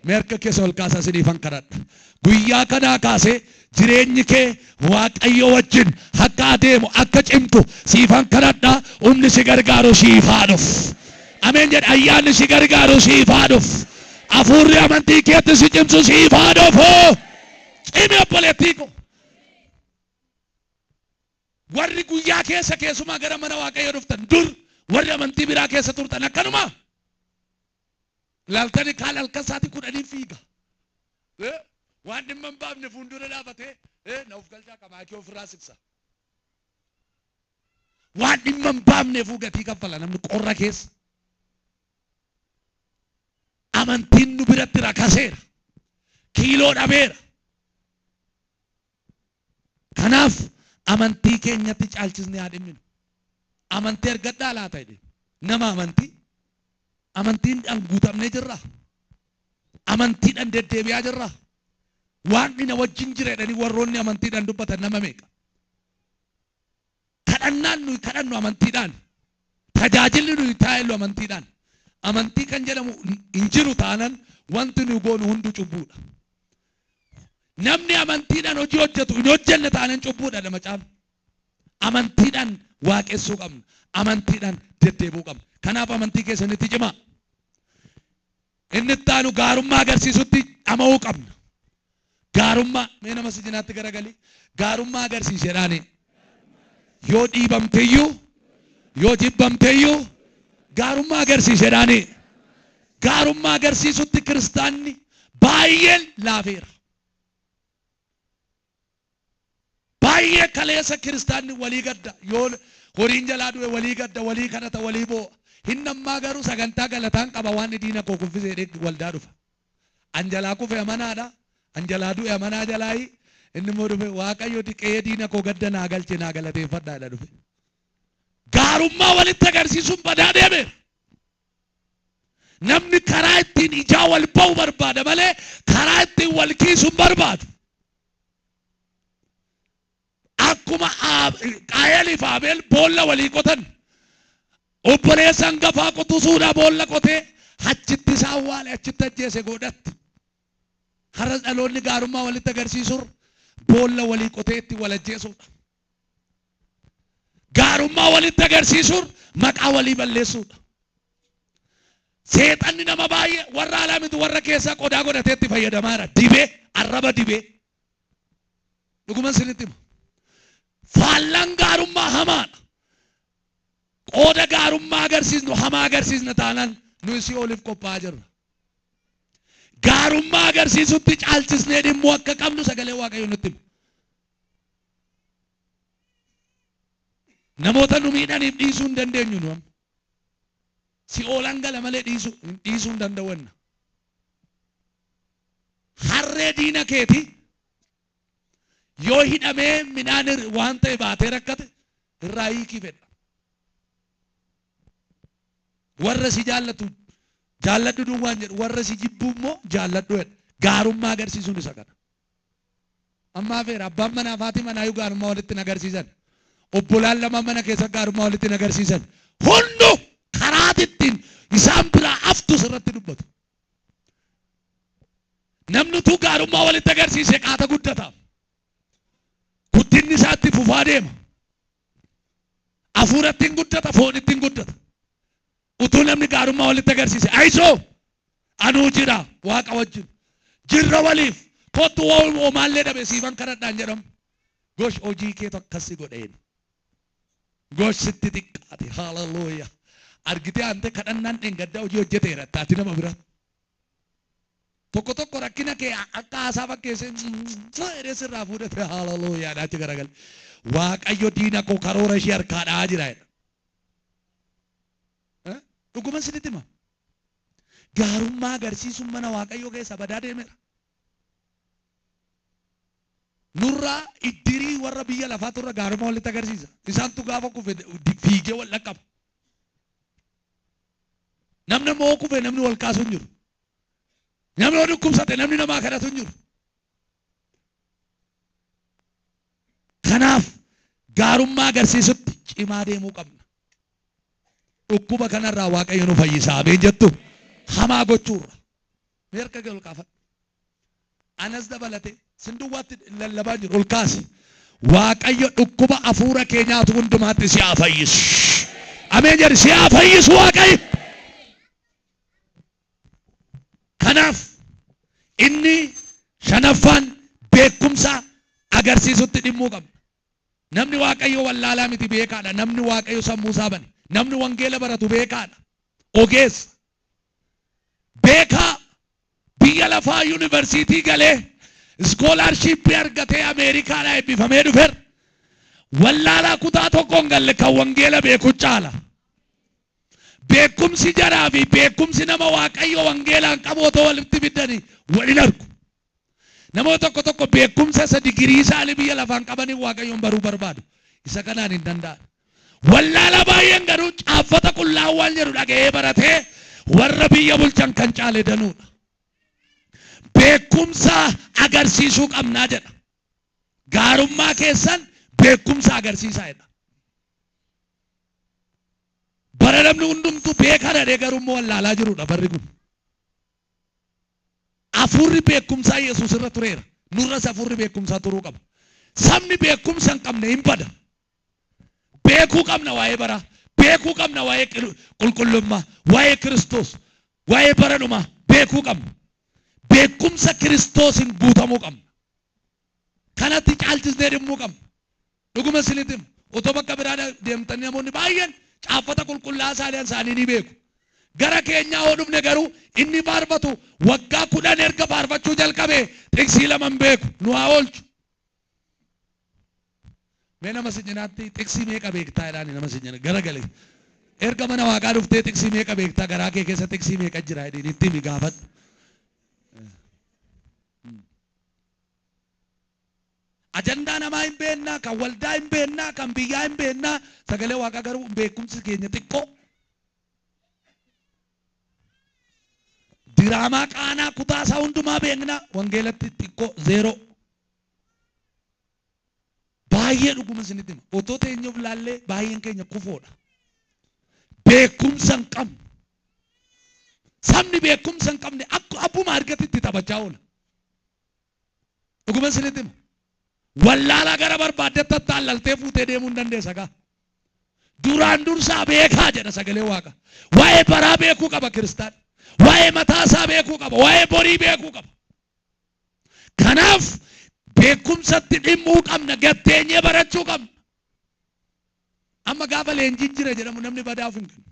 Mee harka keessa ol kaasaa isiniifan kadhadha. Guyyaa kanaa kaasee jireenyi kee Waaqayyo wajjin akka adeemu, akka cimtu siifan kadhadha. Humni si gargaaru siif haa dhufu. Ameen jedhe. Ayyaanni si gargaaru siif haa dhufu. Hafuurri amantii keetti si cimsu siif haa dhufu. Cimi, obboleettii koo. Warri guyyaa keessa keessumaa gara mana Waaqayyoo dhuftan, dur warri amantii biraa keessa turtan akkanuma. Ilaaltanii kaan halkan sa'aatii 10 fiiga. Waan dhimma hin baafne fuuldura dhaabatee na of galchaa qamaakii ofirraa siksa. Waan dhimma hin baafneefuu gatii kaffala namni qorra keessa. Amantiin nu biratti rakaseera. Kiiloo dhabeera. Kanaaf amantii keenyatti caalchisnee haa dhimminu. Amantii argadhaa laata jedhe. Nama amantii. Amantiidhaan guutamnee jirra. Amantiidhaan deddeebi'aa jirra. Waaqni na wajjin jira jedhanii warroonni amantiidhaan dubbatan nama meeqa? Kadhannaan nuyi kadhannu amantiidhaan. Tajaajilli nuyi taa'ellu amantiidhaan. Amantii kan jedhamu hin jiru taanan wanti nuyi goonu hundu cubbuudha. Namni amantiidhaan hojii hojjetu hin hojjenne taanan cubbuudha dha macaafni. Amantiidhaan waaqessuu qabna. Amantiidhaan deddeebi'uu qabna. Kanaaf amantii keessanitti cimaa. Inni itti aanu gaarummaa agarsiisutti dhama'uu qabna. Gaarummaa, mee nama si cinaatti garagalii gaarummaa agarsiisi jedhaani. Yoo dhiibamteyyuu, yoo jibbamteyyuu gaarummaa agarsiisi jedhaani. Gaarummaa agarsiisutti kiristaanni baay'een laafeera. Baay'ee kaleessa kiristaanni walii gadda, yoo horiin jalaa du'e walii gadda, walii kadhata, walii boo'a. Hin ammaa garuu sagantaa galataan qaba, waan diina koo kuffisee jedhee waldaa dhufa. An jalaa kufe amanaadha. An jalaa du'e amanaa jalaayi. Inni immoo dhufe, Waaqayyo diqee diina koo gadda naa galche, naa galateeffadhaa jedha dhufe. Gaarummaa walitti agarsiisuun badaa deemeera. Namni karaa ittiin ijaa wal ba'u barbaada malee karaa ittiin wal kiisu hin barbaadu. Akkuma Qaayelii fi Abeel boolla walii qotan, obboleessa hangafaa qutusuudhaa boolla qotee achitti isaan waale, achitti ajjeese godhatti. Har'a dhaloonni gaarummaa walitti agarsiisurra boolla walii qotee itti wal ajjeesuudha. Gaarummaa walitti agarsiisuun maqaa walii balleessuudha. Seexanni nama baay'ee warra alaa miti, warra keessaa qodaa godhatee itti fayyadamaa jira. Dibee, arraba dibee. Dhuguman isinitti hima. Faallaan gaarummaa hamaadha. Qooda gaarummaa agarsiisnu hamaa agarsiisna taanaan nuyi si'ooliif qophaa'aa jirra. Gaarummaa agarsiisutti caalchisnee dhimmuu akka qabnu sagalee Waaqayyoo nutti hima. Namoota nu miidhaniif dhiisuu hin dandeenyu nu amma. Si'oolan gala malee dhiisuu hin danda'u enna. Harree diina keeti yoo hidhamee midhaan waan ta'e baatee rakkate irraa hiikii fedha. Warra si jaallatu jaalladhu duwwaan jedhu, warra si jibbu immoo jaalladhu jedha. Gaarummaa agarsiisuun isa kana. Amma hafeera, abbaan manaa fi haati manaayyuu gaarummaa walitti hin agarsiisan. Obbolaan lama mana keessa gaarummaa walitti hin agarsiisan. Hundu karaa ittiin isaan biraa haftu sirratti dubbatu. Namni utuu gaarummaa walitti agarsiise qaata guddata. Kufaa deema. Hafuuratti hin guddata, foonitti hin guddata. Utuu namni gaarummaa walitti agarsiise, ayisoo anuu jira waaqa wajjin. Jirra waliif kottu hoomaallee dhabe siifan kadhadhaan jedhamu. Gosh hojii keetu akkasi godheen. Gosh sitti xiqqaate. Hallelujah. Argitee ante kadhannaan dheengaddaa hojii hojjeteera taati nama bira. Tokko tokko rakkina kee akka haasaa fakkeessee jedhee sirraa fuudhate. Hallelujah achi garagale. Waaqayyo diina koo karoora ishee harkaa dha'aa jira jedha. Dhuguma isinitti hima. Gaarummaa agarsiisuun mana Waaqayyoo keessa badaa deemeera. Nurraa iddirii warra biyya lafaa turra gaarummaa walitti agarsiisa. Isaantu gaafa kufe fiigee wal dhaqqaba. Namni immoo kufe namni wal kaasu hin jiru. Namni yoo dhukkubsate namni namaa kadhatu hin jiru. Kanaaf gaarummaa agarsiisutti cimaa deemuu qabna. Dhukkuba kanarraa Waaqayyo nu fayyisaa. Ameen jettu. Hamaa gochuurra. Mee harka kee ol kaafadhu. Anas dabalatee sin duwwaatti lallabaa jiru ol kaasi. Waaqayyo dhukkuba hafuura kee nyaatu hundumaatti si haa fayyisu. Ameen jedhi, si haa fayyisu Waaqayyo. Kanaaf inni shanaffaan beekumsa agarsiisutti dhimmuu qabna. Namni Waaqayyo wallaalaa miti, beekaadha. Namni Waaqayyo sammuu isaa bane. Namni wangeela baratu beekaadha. Ogeessa. Beekaa biyya lafaa yuunivarsiitii galee iskoolaarshiippii argatee Ameerikaadhaa eebbifamee dhufeera. Wallaalaa kutaa tokko hin galle kan wangeela beeku caala. Beekumsi jaraa fi beekumsi nama Waaqayyo wangeelaan qabu otoo walitti fiddanii wal hin argu. Namoota tokko tokko beekumsa isa digirii isaanii biyya lafaan qabanii Waaqayyoon baruu barbaadu. Isa kanaan hin danda'an. Wallaalaa baay'een garuu caaffata qullaa'uu waan jedhu dhaga'ee baratee warra biyya bulchan kan caale danuudha. Beekumsa agarsiisuu qabnaa jedha. Gaarummaa keessan beekumsa agarsiisaa jedha. Bara namni hundumtuu beekaa dhadhee garuu immoo wallaalaa jirudha barri kun. Hafuurri beekumsaa Yesuus irra tureera. Nurras hafuurri beekumsaa turuu qaba. Sabni beekumsa hin qabne hin bada. Beekuu qabna waa'ee baraa. Beekuu qabna waa'ee qulqullummaa, waa'ee Kiristoos, waa'ee bara dhumaa beekuu qabna. Beekumsa Kiristoosiin guutamuu qabna. Kanatti caalchisnee dhimmuu qabna. Dhuguma isinitti hima. Otoo bakka biraa deemtanii namoonni baay'een caaffata qulqullaa'aa isaanii isaanii ni beeku. Gara keenyaa yoo dhufne garuu inni faarfatu waggaa 10 erga faarfachuu jalqabe xiqsii 2 hin beeku. Nu haa oolchu. Mee nama si cinaatti xiqsii meeqa beektaa jedhaani nama si cina garagale. Erga mana waaqaa dhuftee xiqsii meeqa beektaa, garaa kee keessa xiqsii meeqa jira jedhiin itti himi, gaafadhu. Ajandaa namaa hin beennaa, kan waldaa hin beennaa, kan biyyaa hin beennaa, sagalee waaqaa garuu beekumsi keenya xiqqoo. Diraamaa qaanaa kutaa isaa hundumaa beekna, wangeelatti xiqqoo zeeroo. Baay'ee dhuguma isinitti hima. Otoo teenyuuf laallee baay'een keenya kufoodha. Beekumsa hin qabnu. Sabni beekumsa hin qabne akka abbuma argate itti taphachaa oola. Dhuguma isinitti hima. Wallaalaa gara barbaaddetti attaallaltee fuutee deemuu hin dandeessa gaa. Duraan dursaa beekaa jedha sagalee waaqa. Waa'ee baraa beekuu qaba kiristaan. Waa'ee mataa isaa beekuu qaba. Waa'ee borii beekuu qaba. Kanaaf beekumsatti dhimmuu qabna, gatteenyee barachuu qabna. Amma gaafa leenjiin jira jedhamu namni badaa of hin kennu.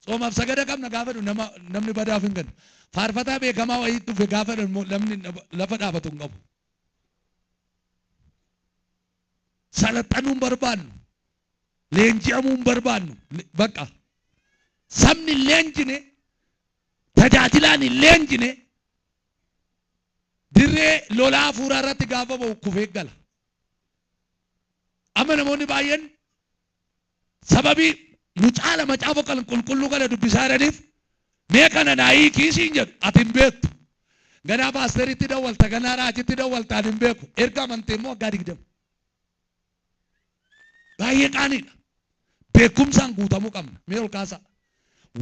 Tsoomaaf sagada qabna gaafa jedhu nama namni badaa of hin kennu. Faarfataa beekamaa wayii dhufe gaafa jedhu immoo namni lafa dhaabatu hin qabu. Salaxanuu hin barbaannu. Leenji'amuu hin barbaannu. Bakka sabni hin leenjine, tajaajilaan hin leenjine, dirree lolaa hafuuraa irratti gaafa ba'u kufee gala. Amma namoonni baay'een sababii nu caala macaafa kan qulqulluu kana dubbisaa jiraniif mee kana naa hiikii siin jedhu, ati hin beektu. Ganaa paasteritti dawwalta, ganaa raajitti dawwalta, ani hin beeku. Erga amantee immoo waggaa 20. Baay'ee qaaniidha. Beekumsaan guutamuu qabna. Mee ol kaasaa.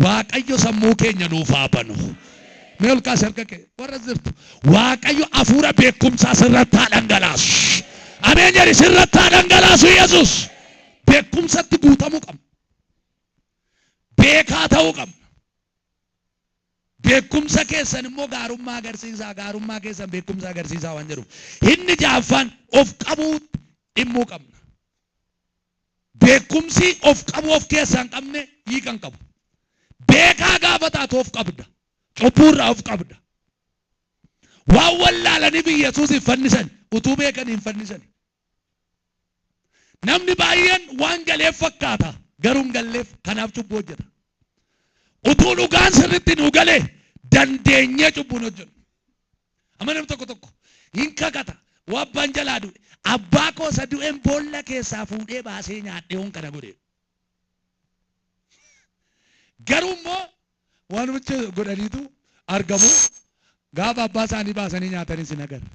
Waaqayyo sammuu keenya nuuf haa banu. Mee ol kaasi harka kee. Warra jirtu. Waaqayyo hafuura beekumsaa sirratti haa dhangalaasu. Ameen jedhi, sirratti haa dhangalaasu Yesuus. Beekumsatti guutamuu qabna. Beekaa ta'uu qabna. Beekumsa keessan immoo gaarummaa agarsiisaa, gaarummaa keessan beekumsa agarsiisaa waan jedhuuf. Inni ja'affaan of qabuu dhimmuu qabna. Beekumsi of qabuu of keessaa hin qabne hiika hin qabu. Beekaa gaafa taatu of qabda. Cubbuurraa of qabda. Waan wallaalaniif Yesuus hin fannisan, utuu beekanii hin fannisan. Namni baay'een waan galeef fakkaata, garuu hin galleef, kanaaf cubbuu hojjeta. Utuu dhugaan sirriitti nu galee dandeenyee cubbuu hin hojjennu. Amma namni tokko tokko hin kakata, waa abbaan jalaa du'e, abbaa koo isa du'een boolla keessaa fuudhee baasee nyaadhee hoon kana godhe. Garuu immoo waanuma godhaniitu argamu, gaafa abbaa isaanii baasanii nyaatanis hin agarre.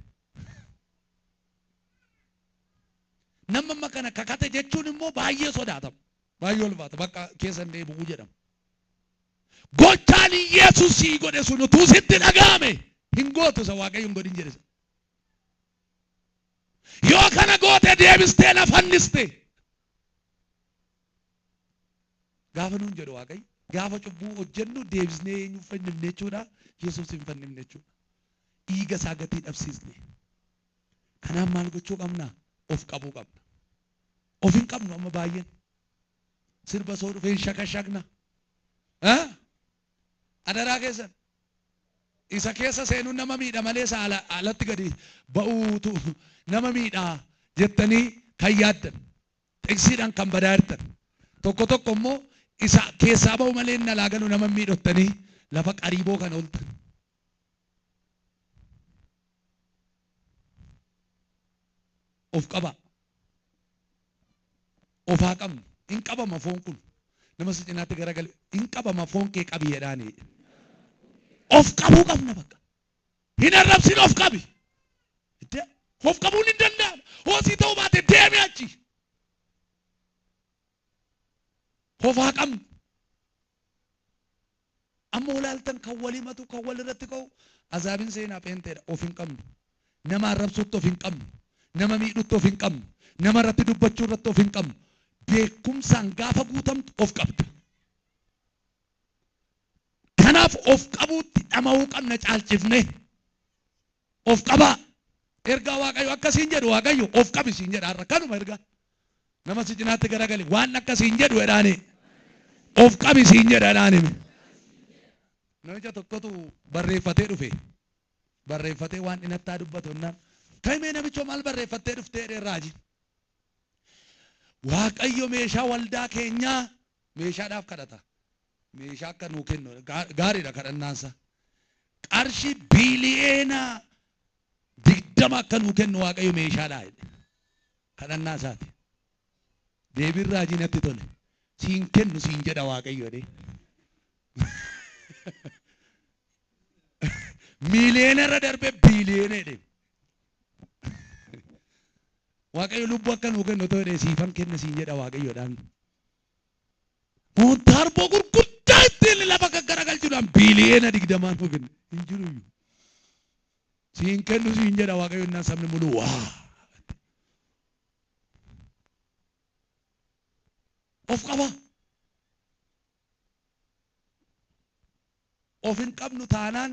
Nama amma kana kakate jechuun immoo baay'ee sodaatama. Baay'ee ulfaata. Bakka keessan deebi'uu jedhama. Gochaan Yesuus sii godhe sun utuu sitti dhaga'ame hin gootu isa Waaqayyo hin godhin jedhe. Yoo kana goote deebistee na fanniste. Gaafa nuun jedhu Waaqayyo, gaafa cubbuu hojjennu deebisnee eenyu fannifne jechuudha? Yesuus hin fannifne jechuudha. Dhiiga isaa gatii dhabsiisne. Kanaaf maal gochuu qabna? Of qabuu qabna. Of hin qabnu amma baay'een. Sirba soo dhufee hin shakashakna. Adaraa keessan. Isa keessa seenuun nama miidha malee isa alatti gadi ba'uutu nama miidha jettanii kan yaaddan. Xiqsiidhaan kan badaa jirtan. Tokko tokko immoo isa keessaa ba'u malee inni alaa galu nama miidhottanii lafa qariiboo kan ooltan. Of qabaa. Of haa qabnu. Hin qabama foon kun. Nama si cinaatti garagale hin qabama foon kee qabi jedhaani. Of qabuu qabna bakka. Hin arrabsin, of qabi. Of qabuun hin danda'amu. Hoosii ta'uu baate deemi achi. Of haa qabnu. Amma olaaltan kan wal himatu, kan wal irratti ka'u, azaabin seenaa pheenteedha. Of hin qabnu. Nama arrabsuutti of hin qabnu. Nama miidhutti of hin qabnu. Nama irratti dubbachuu irratti of hin qabnu. Beekumsaan gaafa guutamtu of qabda. Kanaaf of qabuutti dhama'uu qabna caalchifne. Of qabaa. Ergaa Waaqayyo akkasiin jedhu, Waaqayyo of qabi siin jedha har'a kanuma ergaa. Nama si cinaatti garagali, waan akkasiin jedhu jedhaani. Of qabi siin jedha jedhaani. Namicha tokkotu barreeffatee dhufe. Barreeffatee waan dhinattaa dubbatu jennaan. Kaimee namichoo maal barreeffattee dhuftee jedhee raaji. Waaqayyo meeshaa waldaa keenyaa meeshaadhaaf kadhata. Meeshaa akka nuu kennu gaariidha kadhannaansa. Qarshii 20 biliyoona akka nuu kennu Waaqayyo meeshaadhaa jedhe. Kadhannaa isaati. Deebiin raajii natti tole. Siin kennu siin jedha Waaqayyo jedhee. Miiliyoona irra darbee biiliyoona jedhe. Waaqayyo lubbuu akka nuu kennu otoo jedhee siifan kenna siin jedha Waaqayyoodhaan. Moontaarboo gurguddaa ittiin lafa gaggaragalchuudhaan 20 biliyoona nuu kenna. Hin jiru iyyuu. Siin kennu siin jedha Waaqayyo innaan sabni mulu waa. Of qaba. Of hin qabnu taanaan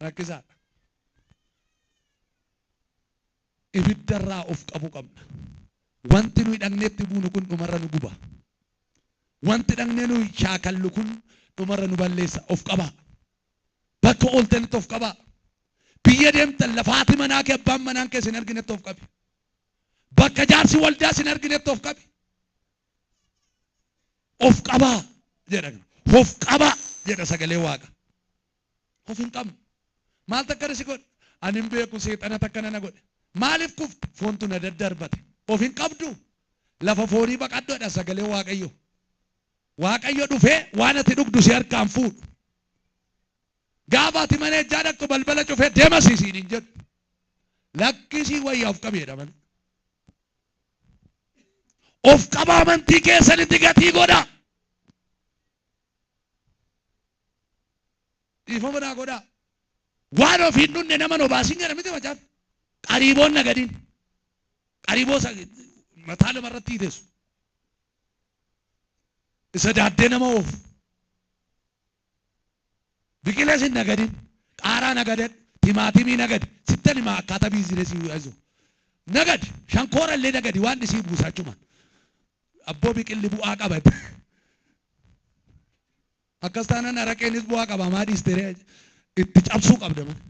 rakkisaadha. Ibiddarraa of qabuu qabna. Wanti nuyi dhaqneetti buunu kun dhumarra nu guba. Wanti dhaqnee nuyi shaakallu kun dhumarra nu balleessa. Of qabaa. Bakka ooltanitti of qabaa. Biyya deemtan lafaati manaa kee abbaan manaan kee sin arginetti of qabi. Bakka jaarsi waldaa sin arginetti of qabi. Of qabaa jedha. Of qabaa jedha sagalee Waaqa. Of hin qabnu. Maal takka si godhe? Ani hin beeku, seexana takka nana godhe. Maaliif kufte? Foontu na daddarbate. Of hin qabdu. Lafa foonii baqadhu sagalee Waaqayyo. Waaqayyo dhufee waan ati dhugdu si harkaan fuudhu. Gaafa ati mana ejjaa dhaqxu balbala cufee deema siisiin hin jedhu. Lakkisii wayyaa of qabi jedha malee. Of qaba, amantii keessanitti gatii godha. Dhiifama naa godhaa. Waan ofiin dhunne nama nu baasin jedha miti macaafa. Qariiboon nagadiin. Qariboo mataa namarratti hiiteessu. Isa daaddee nama oofu. Biqilees hin nagadin, qaaraa nagadadhu, timaatimii nagadi, sittan himaa akkaataa biizinesii ayizo. Nagadi, shankoora illee nagadi waan isii buusa achumaan. Abboo biqilli bu'aa qaba. Akkas taanaan araqeenis bu'aa qaba maa dhiiste ree itti cabsuu qabda malee.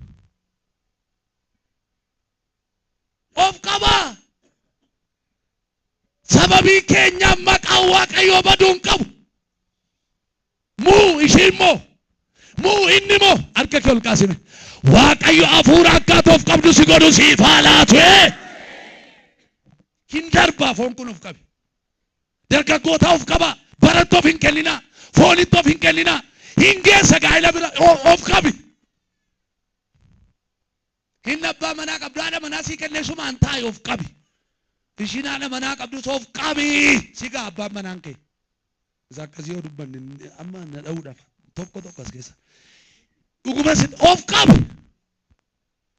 Of qabaa. Sababii keenyaaf maqaan Waaqayyoo baduu hin qabu. Muu ishii immoo muu inni immoo harka kee ol kaasime. Waaqayyo hafuura akka ati of qabdu si godhu siif haa laatu. Hin darbaa foon kun of qabi. Dargaggootaa of qabaa. Baratti of hin kenninaa. Foonitti of hin kenninaa. Hin geessa gaa'ela bira of qabi. Hin abbaa manaa qabdu haadha manaa sii kennee sumaan taa'i of qabi. Ishiin haadha manaa qabdus of qabi. Si ga'a abbaan manaan kee. Isa akkasii yoo dubbanne amma na dha'uudhaaf tokko tokko as keessa. Dhuguma sin of qabi.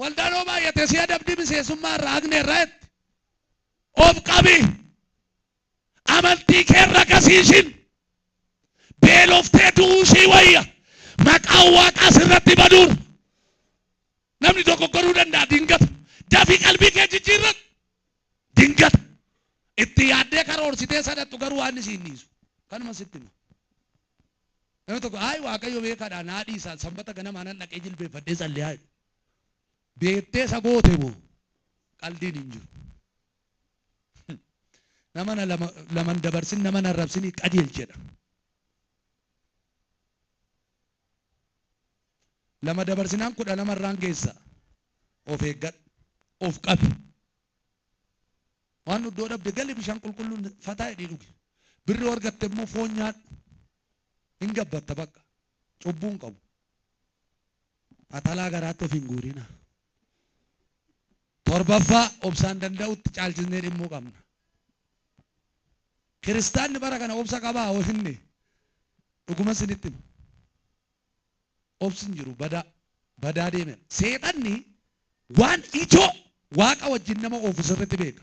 Waldaan hoo baay'ate si adabdi miseensummaa irraa haqne irraa jetti. Of qabi. Amantii kee irra kasiisin. Beeloftee du'uu sii wayya. Maqaan Waaqaa sirratti baduur. Namni dogoggoruu danda'a dingata. Dafii qalbii kee jijjiirradhu. Dingata. Itti yaaddee karoorsitee sadattu garuu waan si hin dhiisu. Kanuma sitti hima. Namni tokko hayi Waaqayyo beekaadha naa dhiisa sanbata ganamaa nan dhaqee jilbeeffadhee tsalliyaa jedhu. Beektee isa goote moo qaldiin hin jiru. Nama na lama laman dabarsin nama na arrabsinii qajeelchi jedha. Lama dabarsinaan 12 irraan geessa. Of eeggadhu. Of qabi. Waan iddoo dhabde gali bishaan qulqulluun fataa jedhii dhugi. Birri yoo argatte immoo foon nyaadhu. Hin gabbatta bakka. Cubbuu hin qabu. Atalaa garaatti of hin guurina. Torbaffaa obsaan danda'utti caalchisnee dhimmuu qabna. Kiristaanni bara kana obsa qabaa hoo hinne dhuguma isinitti hima. Obsi hin jiru badaa badaa deemeera. Seexanni waan ijoo Waaqa wajjin nama oofu sirriitti beeka.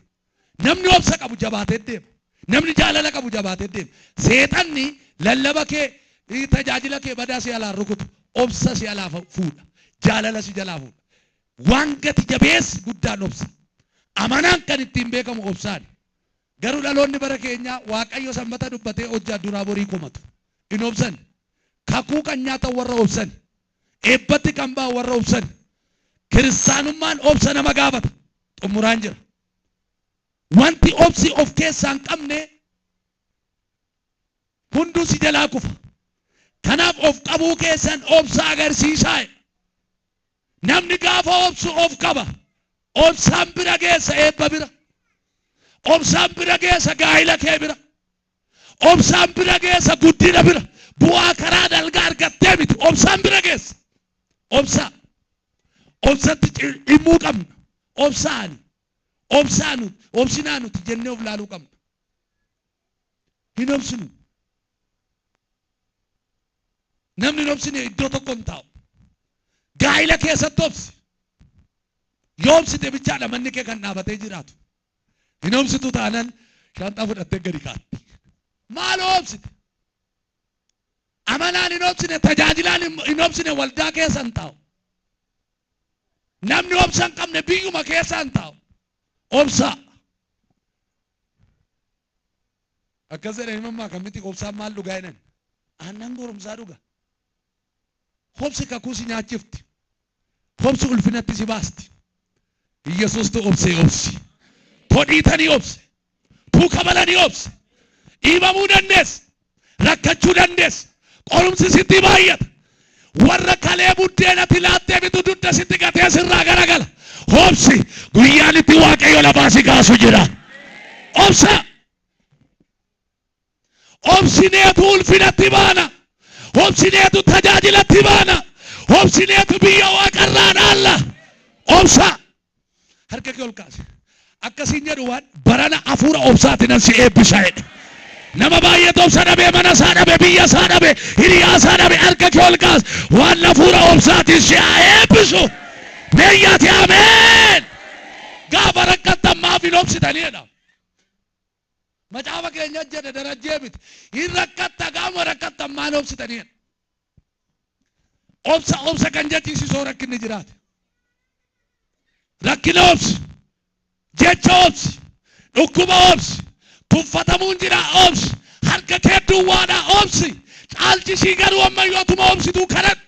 Namni obsa qabu jabaatee deema. Namni jaalala qabu jabaatee deema. Seexanni lallaba kee tajaajila kee badaa si alaa rukutu. Obsa si alaa fuudha. Jaalala si jalaa fuudha. Waan gati jabeessi guddaan obsa. Amanaan kan ittiin beekamu obsaani. Garuu dhaloonni bara keenyaa Waaqayyo sanbata dubbatee hojjaa duraa borii komatu. Hin obsan. Kakuu kan nyaatan warra obsani. Eebbatti kan ba'an warra obsani. Kiristaanummaan obsa nama gaafata. Xumuraan jira. Wanti obsi of keessaa hin qabne hunduu si jalaa kufa. Kanaaf of qabuu keessan obsa agarsiisaa. Namni gaafa obsu of qaba. Obsaan bira geessa eebba bira. Obsaan bira geessa gaa'ila kee bira. Obsaan bira geessa guddina bira. Bu'aa karaa dalgaa argattee miti. Obsaan bira geessa. Obsaa. Obsatti dhimmuu qabna. Obsaani. Obsaa nuti. Obsinaa nuti jennee of laaluu qabna. Hin obsinu. Namni hin obsine iddoo tokko hin taa'u. Gaa'ila keessatti obsi. Yoo obsite bichaadha manni kee kan dhaabatee jiraatu. Hin obsitu taanan shaanxaa fudhattee gadi kaatti. Maaloo obsite? Amanaan hin obsine, tajaajilaan hin obsine waldaa keessa hin taa'u. Namni obsa hin qabne biyyuma keessa hin taa'u. Obsaa. Akkas jedhanii mammaaka miti obsaan maal dhugaa jedhan. Aannan goromsaa dhuga. Obsi kakuu si nyaachifti. Obsi ulfinatti si baasti. Iyyasuustu obsee obsi. Todhiitanii obse. Tuu kabalanii obse. Dhiibamuu dandeessa. Rakkachuu dandeessa. Qorumsi sitti baay'ata. Warra kalee buddeenati laatteefitu dugda sitti gatee sirraa garagala. Obsi guyyaan itti Waaqayyo lafaa si kaasu jira. Obsa. Obsineetu ulfinatti baana. Obsineetu tajaajilatti baana. Obsineetu biyya waaqarraa dhaalla. Obsa. Harka kee ol kaasi. Akkasiin jedhu waan barana hafuura obsaatiin an si eebbisa jedhe. Nama baay'eetu obsa dhabee mana isaa dhabe, biyya isaa dhabe, hiriyaa isaa dhabe harka kee ol kaasi. Waan hafuura obsaatiin si haa eebbisu. Meeyyaati ameen. Gaafa rakkattan maaf hin obsine? obsitaniidha. Macaafa keenya jedhe Darajjee miti. Hin rakkatta gaama rakkattan maal obsitaniidha. Obsa obsa kan jechisiisoo rakkinni jiraate. Rakkina obsi. Jecha obsi. Dhukkuba obsi. Tuffatamuun jira obsi. Harka kee duwwaadha obsi. Caalchisii garuu ammayyuu atuma obsituu kadhadhu.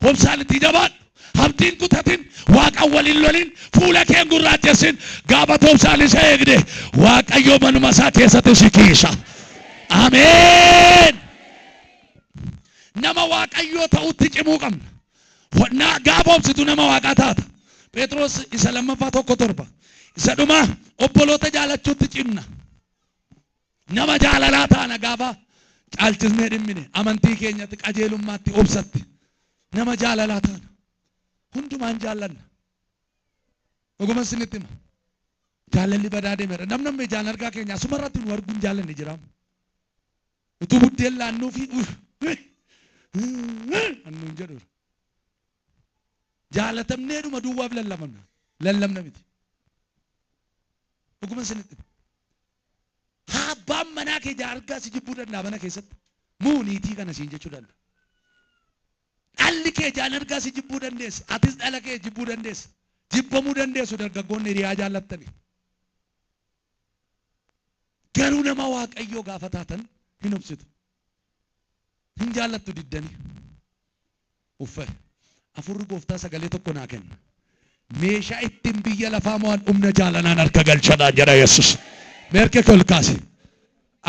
Obsaan itti jabaadhu. Abdiin kutatin, Waaqan waliin lolin, fuula kee hin gurraachessin. Gaafa obsaan isa eegde Waaqayyo manuma isaa keessatti si kiisa. Ameen. Nama Waaqayyoo ta'utti cimuu qabna. Gaafa obsitu nama Waaqaa taata. Phexros isa lammaffaa 1:7. Isa dhumaa obboloota jaalachuutti cimna. Nama jaalalaa taana gaafa caalchisnee dhimmine amantii keenyatti, qajeelummaatti, obsatti. Nama jaalalaa taana. Hundumaan jaallanna. Dhuguma isinitti hima. Jaalalli badaa deemeera. Namni amma ijaan argaa keenya asumarratti nu arguun jaallanne jiraam. Utuu buddeen laannuu fi annuun jedhu. Jaalatamneedhuma duwwaaf lallabamna. Lallabna miti. Dhuguma isinitti hima. Haa abbaan manaa kee ijaan argaa si jibbuu danda'a mana keessatti. Muu niitii kana siin jechuu danda'a. Dhalli kee ijaan argaa si jibbuu dandeessa. Atis dhala kee jibbuu dandeessa. Jibbamuu dandeessu dargaggoonni hiriyaa jaallattani. Garuu nama Waaqayyoo gaafa taatan hin obsitu. Hin jaallattu diddanii. Uffee. Afurri gooftaa sagalee tokko naa kenna. Meeshaa ittiin biyya lafaa mo'an humna jaalanaan harka galchadhaan jedha Yesus. Mee harka kee ol kaasi.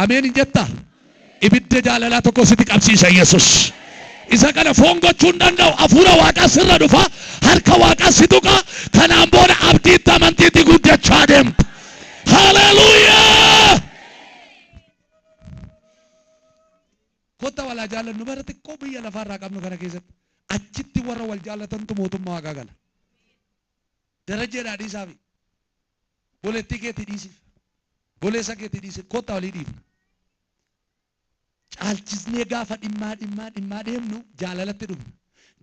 Ameen hin jettaa? Ibidda jaalalaa tokko sitti qabsiisa Yesus. Isa kana foon gochuu hin danda'u. Hafuura Waaqaa sirra dhufa. Harka Waaqaa si tuqa. Kanaan booda abdiitti amantiitti guddachaa deemta. Haleluuyaa! Kotta walaa jaallannu bara xiqqoo biyya lafaarraa qabnu kana keessatti achitti warra wal jaallatantu mootummaa Waaqaa gala. Darajjeedhaa dhiisaafi. Boleettii keetii dhiisiif. Boleessa keetii dhiisiif. Kotta walii dhiifna. Caalchisnee gaafa dhimmaa dhimmaa dhimmaa deemnu jaalalatti dhufna.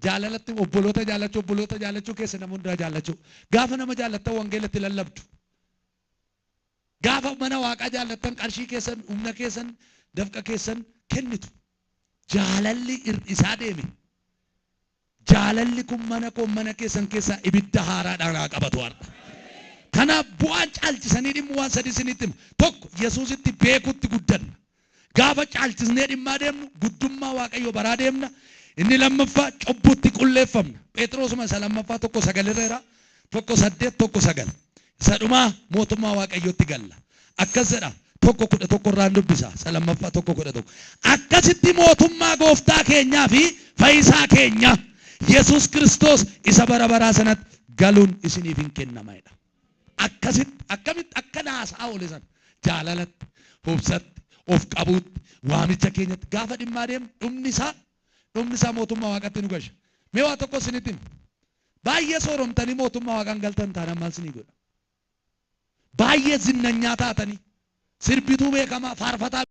Jaalalatti obboloota jaallachuu, obboloota jaallachuu keessa nama hundaa jaallachuu. Gaafa nama jaallattan wangeelatti lallabdu. Gaafa mana Waaqaa jaallattan qarshii keessan, humna keessan, dafqa keessan kennitu. Jaalalli isaa deeme. Jaalalli kun mana koo mana keessan keessaa ibidda haaraadhaan haa qabatu har'a. Kanaaf bu'aan caalchisanii dhimmu waan sadii isinitti hima. Tokko, Yesuusitti beekutti guddanna. Gaafa caalchisnee dhimmaa deemnu guddummaa Waaqayyoo baraa deemna. Inni lammaffaa cubbutti qulleeffamna. Phexrosuma isa lammaffaa 1:9 irra jira. 1:8 1:9. Isa dhumaa mootummaa Waaqayyootti galla. Akkas jedha 1:11 irraan dubbisa. Isa lammaffaa 1:11. Akkasitti mootummaa gooftaa keenyaa fi fayyisaa keenya Yesuus Kiristoos isa bara baraa sanatti galuun isiniif hin kennama jedha. Akkasitti akkamitti akka haasa'aa oole sana jaalalatti, obsatti, of qabuutti, waamicha keenyatti gaafa dhimmaa deemnu dhumni isaa mootummaa Waaqatti nu gasha. Mee waa tokko isinitti hima. Baay'ee sooromtanii mootummaa Waaqaan galtan taanaan maal isinii godha? Baay'ee zinnanyaa taatanii sirbituu beekamaa faarfataa